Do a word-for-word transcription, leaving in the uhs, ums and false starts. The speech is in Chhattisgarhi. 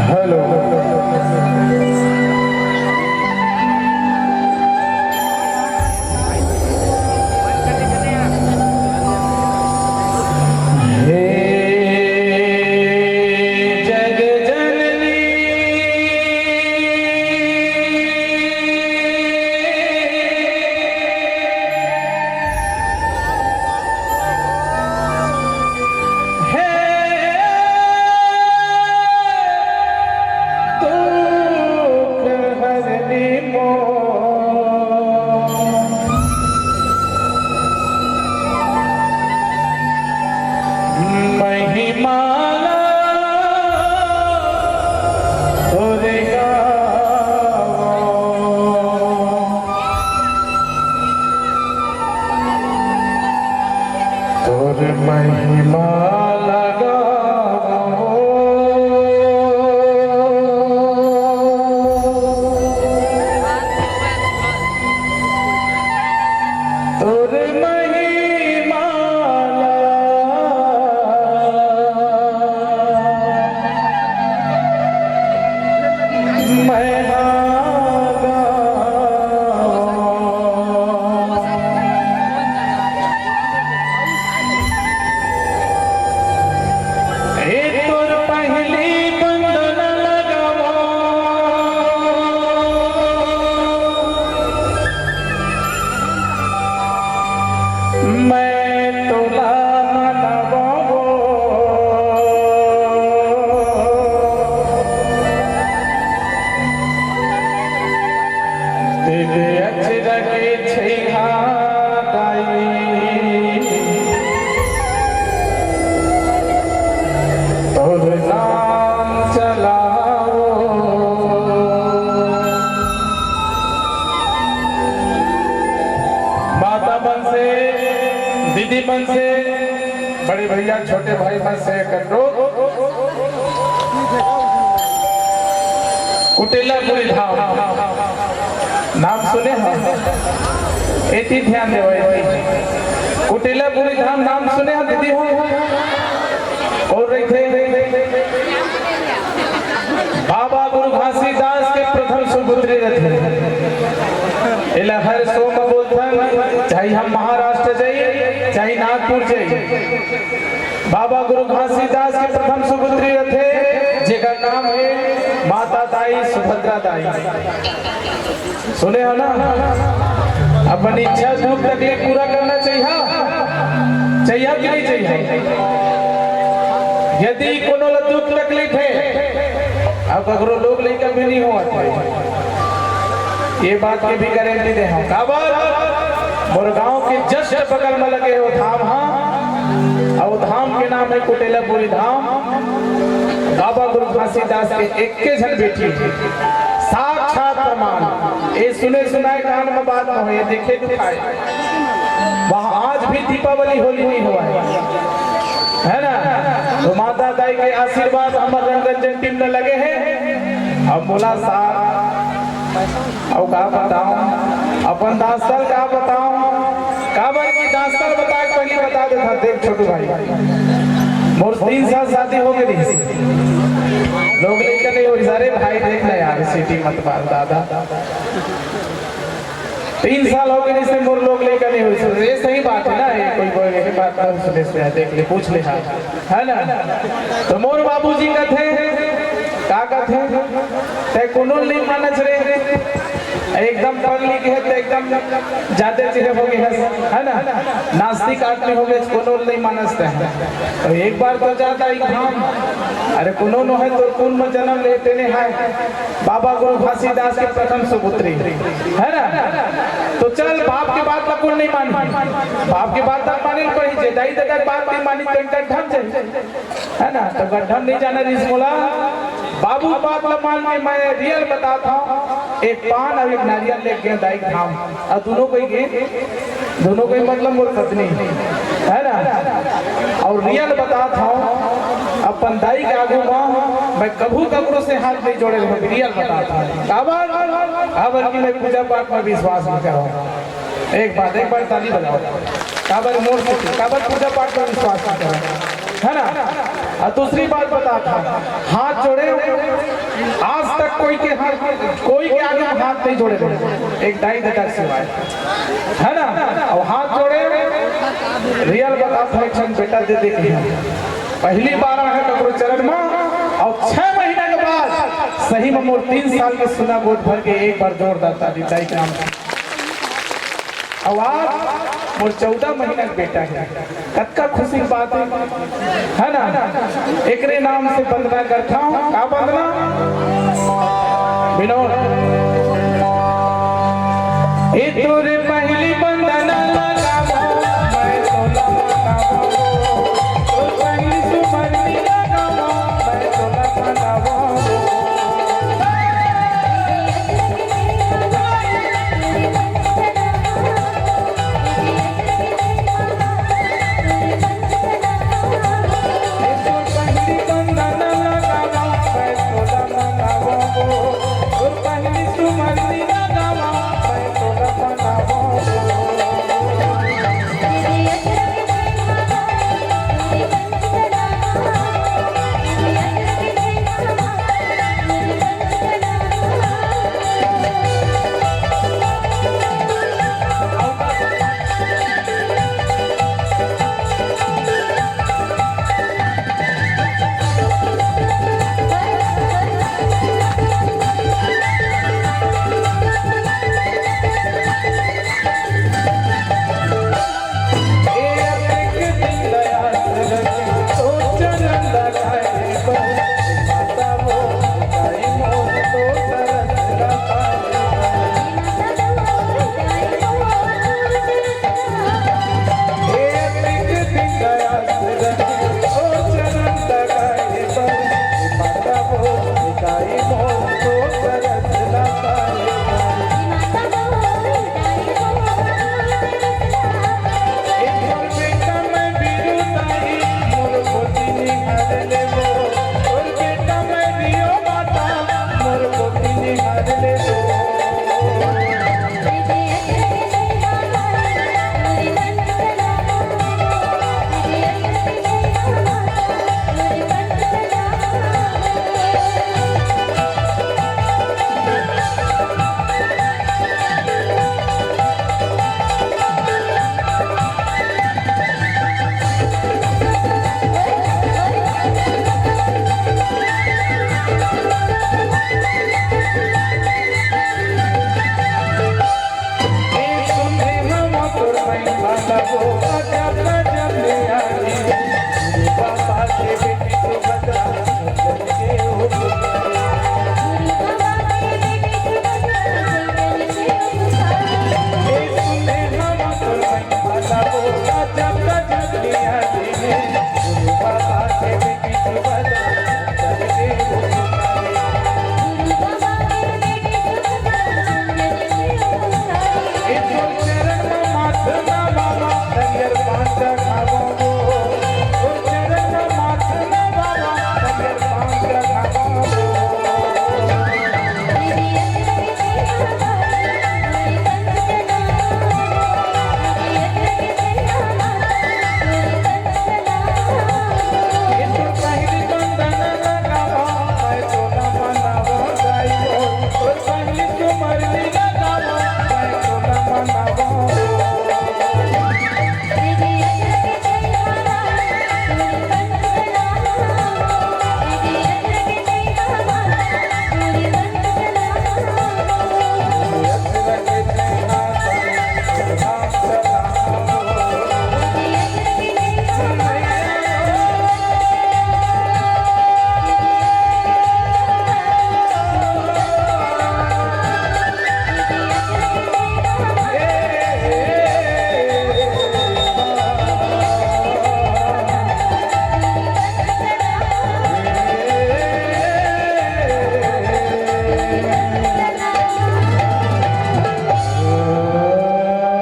हेलो। हे जग जननी, हे दुख हरनी मोर। महिमा ला तोरे गावो, तोर महिमा ला गावो। तोर महिमा ला मैं हा गावों। ए तोर पहली बंदना लगावों। मैं तोला मनवावों। तेरे अचरज छेहा दाई, तोर नाम चलावों। माता मन से, दीदी मन से, बड़े भैया, छोटे भाई मन से एक अनुरोध, कुटेलापुरी धाम नाम सुने हो? एती ध्यान देवो, एती। कुटेलापुरी धाम नाम सुने हो दीदी हो? अउ रहिथे बाबा गुरु घासीदास के प्रथम सुपुत्री रथे। एला हर सोम बोलथन, चाहे हम महाराष्ट्र जाई, चाहे नागपुर जाई। बाबा गुरु घासीदास के प्रथम सुपुत्री रथे, जेकर नाम हे माता दाई सुभद्रा दाई। सुने हो ना, अपन इच्छा दुख तकलीफ पूरा करना चाहिए, चाहिए कि नहीं चाहिए? यदि कोनो ला दुख तकलीफ हे, अब ककरो लोग लइका भी नहीं होवत हे, ये बात के भी गारंटी दे हम। काबर? मोर गांव के just बगल में लगे हे वो धाम हा, अउ धाम के नाम हे कुटेलापुरी धाम। बाबा गुरु घासीदास के एक्के झन बेटी हे, साक्षात प्रमाण। ये सुने सुनाए कान में बात न हो, ये देखे दुखाए। वहाँ आज भी दीपावली होली नहीं हुआ है, है ना? तो माता दाई के आशीर्वाद हमर रंगरंजन टीम में लगे हे। अब मोला सा अउ का बताऊं, अपन दास्तान का बताऊं, काबर कि दास्तान बता के पहले बता देता। देख छोटू भाई, मोर तीन साल शादी हो गई, लोग लइका नहीं होइस। अरे भाई देख ना यार, सीटी मत मार दादा, तीन साल हो गए जिससे मोर लोग लइका नहीं होइस। ये सही बात है ना, ये कोई बोले के बात ना सुने सुने, देख ले, पूछ ले, हाँ। है ना? तो मोर बाबूजी कथे, का कथे, "तै कोनो ल नहीं मानस रे, एकदम पढ़ लिख हे, तै एकदम जादे चीज हो गए है, है ना? नास्तिक आदमी हो गए, कोनो ल नहीं मानस तै।" तो एक बार तो जा दाई धाम, अरे कोनो नो है तो कुन में जन्म ले तेने है, बाबा गुरु घासीदास के प्रथम सुपुत्री, है ना? तो चल, बाप के बात ला कुन नहीं मानी, बाप के बात ला माने ल पड़ी, जे दाई ददा के बात नहीं मानी, तो इनका ढंग से है ना? तो गड्ढा में नहीं जाना रिहिस मोला। बाबू बात ल मान के मैं रियल बतात हूँ, एक पान अउ एक नारियल लेके गेंव दाई धाम, अउ दोनों कोई गेंव, दोनों कोई मतलब मोर पत्नी, है ना? अउ रियल बतात हूँ, अपन दाई के आगू में मैं कभू ककरो से हाथ नहीं जोड़े, मैं रियल बताता हूँ। काबर? काबर कि मैं पूजा पाठ में विश्वास नहीं करता हूँ। एक बात, एक बार ताली बजाओ। काबर मोर से, काबर पूजा पाठ में विश्वास नहीं करता हूँ, है ना? और दूसरी बात बताता हूँ, हाथ जोड़े, आज तक कोई के हाथ, कोई के आगे हम हाथ नहीं जोड़े रहे, एक दाई ददा के सिवाय, है ना? और हाथ जोड़े, रियल बताता हूँ, एक क्षण बेटा दे दे के हैं। पहली बार आए हैं ककरो चरण में, और छह महीना के बाद सही में मोर तीन साल के सुना गोद भर के एक बार जोरदार ताली दाई के नाम से। और आज मोर चौदह महीना के बेटा है, कतका खुशी के बात है, है ना? एकरे नाम से वंदना करता हूँ। का वंदना? विनोद, ए तोरे पहली